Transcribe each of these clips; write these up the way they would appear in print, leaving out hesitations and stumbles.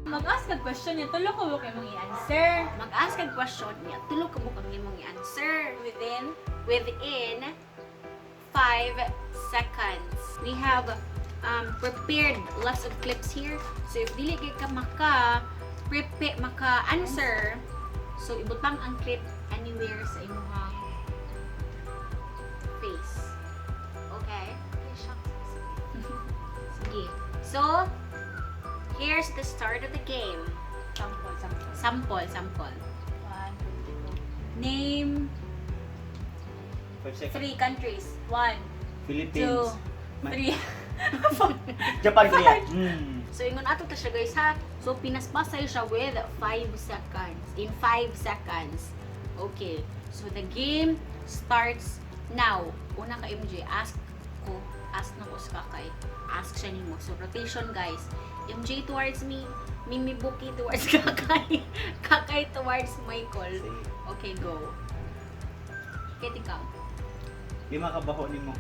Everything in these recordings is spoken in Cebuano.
Mag-ask kag question niya, tulo ka buok imong i-answer. Mag-ask kag question niya, tulo ka buok ang imong i-answer. Within Within 5 seconds. We have prepared lots of clips here. So if dili kay ka maka prepare maka answer, so ibutang ang clip anywhere sa imong face. Okay? Ay, shucks. Sige. So, here's the start of the game. Sample, sample. Sample, sample. One, two, three, go. Name 5 seconds. three countries. One, Philippines. two, three, four. Japan, Korea. So, ingon ato ta siya, guys, ha. So, pinaspasay siya with 5 seconds. In 5 seconds. Okay. So, the game starts now. Una ka, MJ, ask ko. Ask na ko sa Kakay. Ask siya nimo. So, rotation, guys. MJ towards me. Mimi Buki towards Kakay. Kakay towards Michael. Sige. Okay, go. Kete ka. Lima ka baho nimo.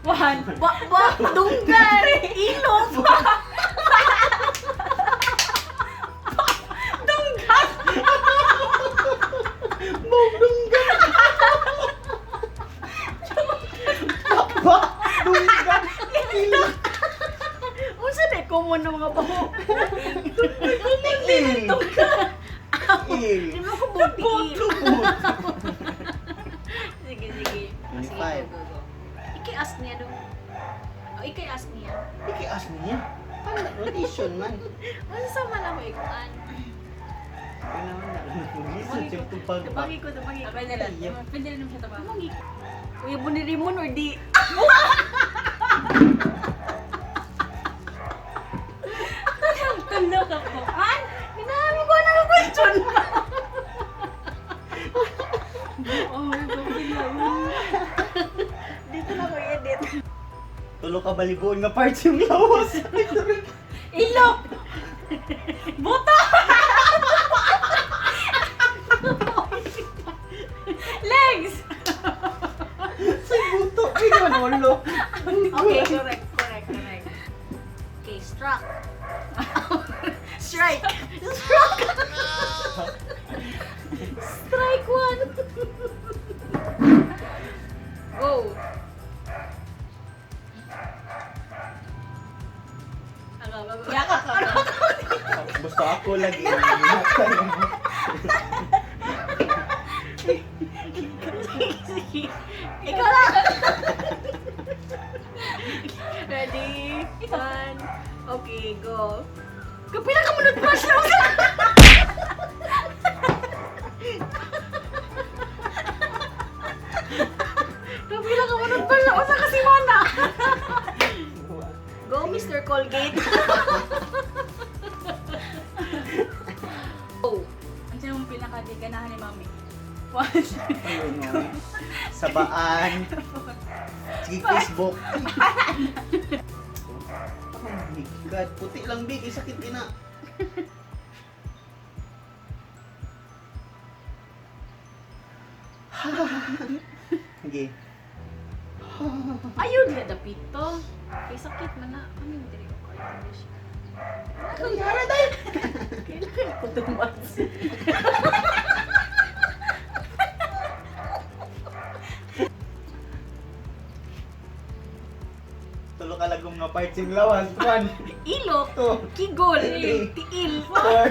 One. Ba, ba, dunggan! Ilong! Dunggan! Dunggan! Ba? Dunggan! Ilok! Unsa na common ng mga baho? Il! Il! Di mo ko buti. Lubot! Sige, sige. Ah, sige, 25. go, go, go. Ikay ask niya do. Oh, ikay ask niya. Iki-ask niya. Paano? Rotation man. Ano sa man ako ikuan? Ano naman na? Lisod siya tupag ba? Tabangi ko, tabangi ko. Pwede lang. Pwede lang siya tabangi. Tabangi ko. Uy, bunirimon or di? Tulo ka po. An? Ginami ko na ng question. Oh, go. Dito na ko i-edit. Tulo ka balibuon nga parts yung lawas. Ilok! Buto! Legs! Sa buto. Ay, naman ulo. Okay, correct, correct, correct. Okay, struck. Strike. Struck. Strike one. Go. Yaka ka. Basta ako lagi. Sige. Ikaw lang. Ready? One. Okay, go. Kapila ka mo brush lang. Kapila ka mo brush lang sa kasimana. Go, Mr. Colgate. Oh. Ano siya yung pinaka di ganahan ni Mami? One. Ayun, no. Sabaan. Sige, Facebook. Oh my God. Puti lang, big. Ay, sakit ina. Okay. Ayun, dapito. Kay sakit man na. Kami mo diri ko cartilage. Kayara dahil. Kailangan ko tumas. Tulo ka lagong nga parts yung lawas. One, Ilok, two, kigol, Three. tiil. four.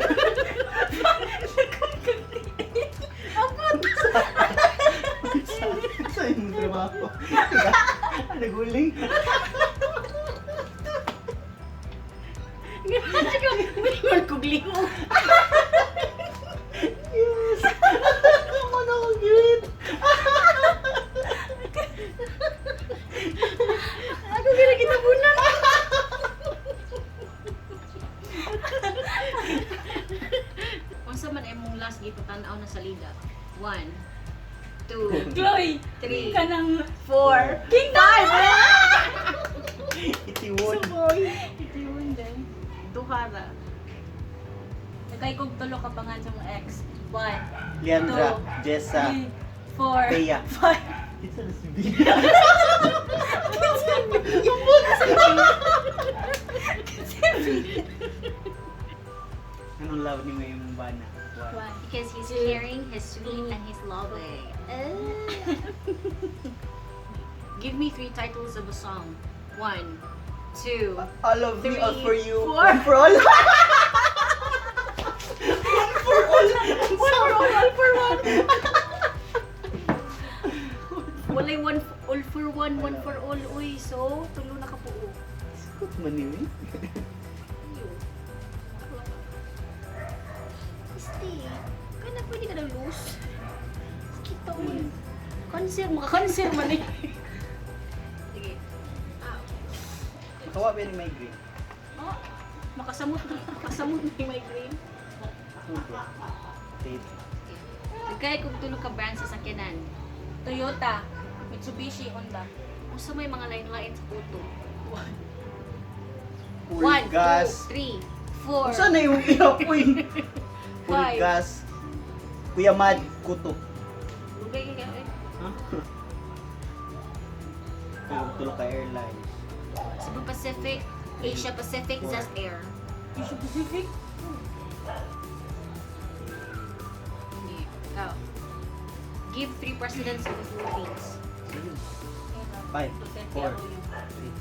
Abot! Sa imong trabaho. Naguling. Ganun siya ka. Mulingon kog lingo. Yes! Ako na ako git! Ako gina kitabunan. Unsa man imong last gipatan-aw na salida? One, two, Chloe! three, Kanang four, Kingdom! Itiwon. Itiwon din. Duhara. Nagkay kog tulo ka pangan sa mga ex. One, Leandra, Two, Jessa, three, four, Thea. five. Kinsa na si Bea? Anong love ni mo yung bana? One. One. Because he's Two, caring, he's sweet, three, and he's loving. Give me three titles of a song. One, two, All of me, all Three, for you. four. One for all. One for all. One for all, all for one. Walay one all for one, one for all. Uy, so tulo na ka puo. Scoot man ni. Iyo. Este, kana pwede ka na loose. Kita mo. Cancer, maka-cancer man eh. Sige. Ah, Kawa ba ni migraine? oh, makasamot, makasamot na yung migraine. Tape. Nagkaya kung tulog ka brand sa sakyanan. Toyota, Mitsubishi, Honda. Usa may mga lain-lain sa kuto. Full One, gas. two, three, four. Saan na yung iyak ko eh? Full Five. gas. Kuya Mad, kuto. Lugay kayo eh. Huh? Tulog ka airlines. Cebu Pacific, Asia Pacific, Four. Zest Air. Asia Pacific? Okay, ikaw. Give three presidents of the Philippines. Sige. Five, Duterte, four, Arroyo. three.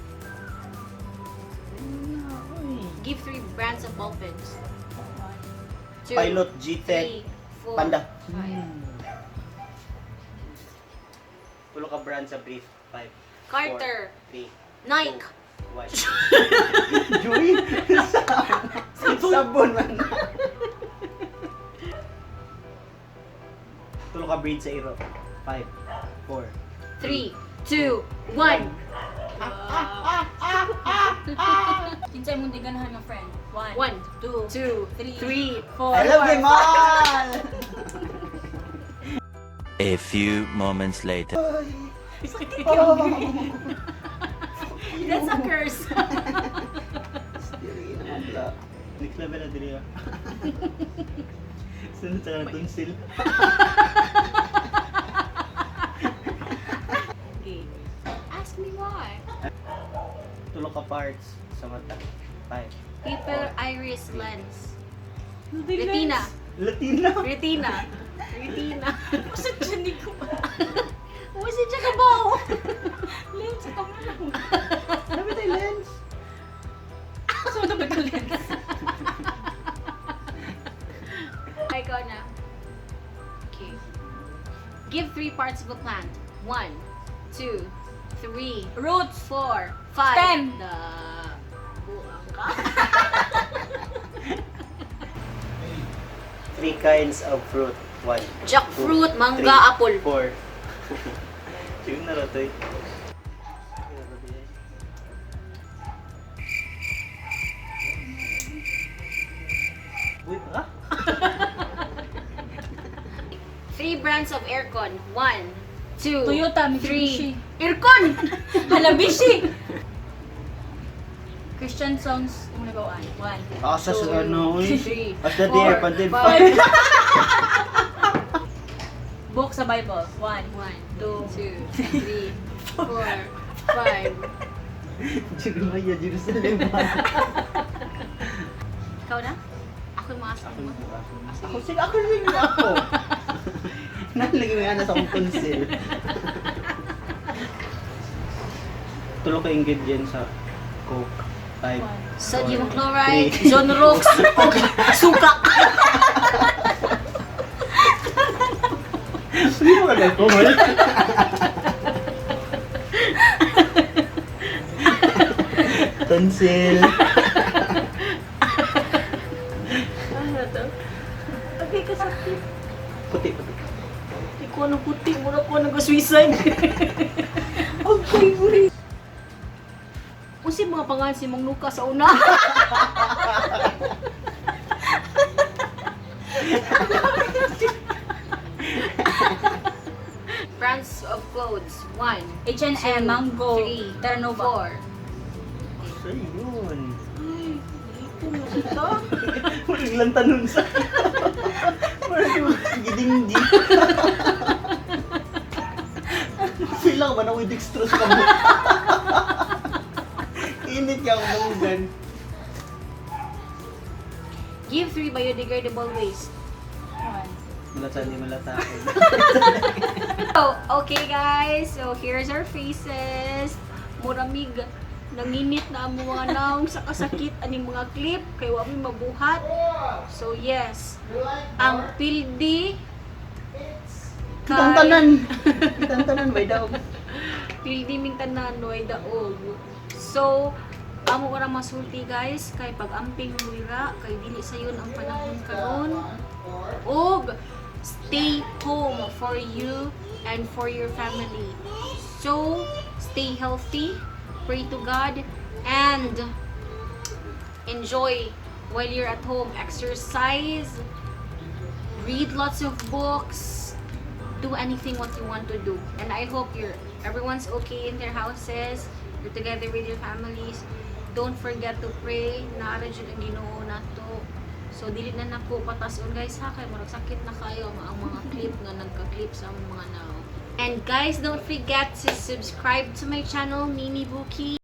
Give three brands of ballpens. Two, Pilot, GTEC, three, four, Panda. five. Tulog ka brand sa brief. Five, Carter. four, three, Nike. two, one. Joy! Sabon man. Tulog ka breed sa iro. Five, four, Three, two, one. Kinsay mong diganahan nga friend? One, One, two, two, three, three, four. I love them all! A few moments later. That's a curse. Next level na dili ah. Sunod sa tonsil. Okay. Ask me why. Tulog ka parts sa mata. Five. Paper iris lens. Retina. Latina. Retina. Retina. Sa tiyan ko pa. Uy, si Jacobo! Lens, ito mo lang. Sabi tayo lens. Sa mata ba ito lens? Ay, ikaw na. Okay. Give three parts of a plant. One, two, three, Roots. four, five. Stem. The... Buang ka. Three kinds of fruit. One. Jackfruit, two, mangga, three, apple. Four. Sige na rato eh. Uy, ah? Three brands of aircon. One, two, Toyota, three. Mitsubishi. Aircon! Hanabishi! Christian songs imong nagawaan. One. Asa sa ano, uy. Three, Asa di four, air pandin. five. Book sa Bible. One. One, Two, two, three, four, five. Jeremiah, Jerusalem. Ikaw na? Ako yung mga asawa mo. Ako, sige, ako rin yung ako. Nalagay mo yan sa akong tonsil. Tulo ka ingredient sa Coke. Five. Sodium four, chloride, three. Zonrox, suka. Hindi mo ka alcohol. Tonsil. Ano to? Okay, kasakit. Puti, puti. Hindi ko anong puti. Mura ko nag-suicide. Okay, buri. Usi mga pangalan si Mang Luka sa una. Brands of clothes. One, H&M, two, Mango, three, Terranova. four. So, yun. Ay, dito mo ito. Murag lang tanong sa... Murag yung gidinggi. Feel lang ba na with dextrose ka mo? Init ka akong munggan. Give three biodegradable waste. One. Malata, di malata ako. So, okay guys. So, here's our faces. Muramig nanginit na ang mga naong sa kasakit aning mga clip kay wa mi mabuhat. So, yes. Ang pildi Kitang tanan. Kitang tanan, may daog. Pildi ming tanan way daog. So, amo ora masulti, guys, kay pag-amping wira kay dili sayon ang panahon karon. Og stay home for you and for your family. So, stay healthy, pray to God, and enjoy while you're at home. Exercise, read lots of books, do anything what you want to do. And I hope you're everyone's okay in their houses, you're together with your families. Don't forget to pray. Naa ra jud ang Ginoo nato. So dili na nako patason, guys, ha, kay murag sakit na kayo ang mga clip nga nagka-clip sa among mga naong. And guys, don't forget to subscribe to my channel, Mimi Buki.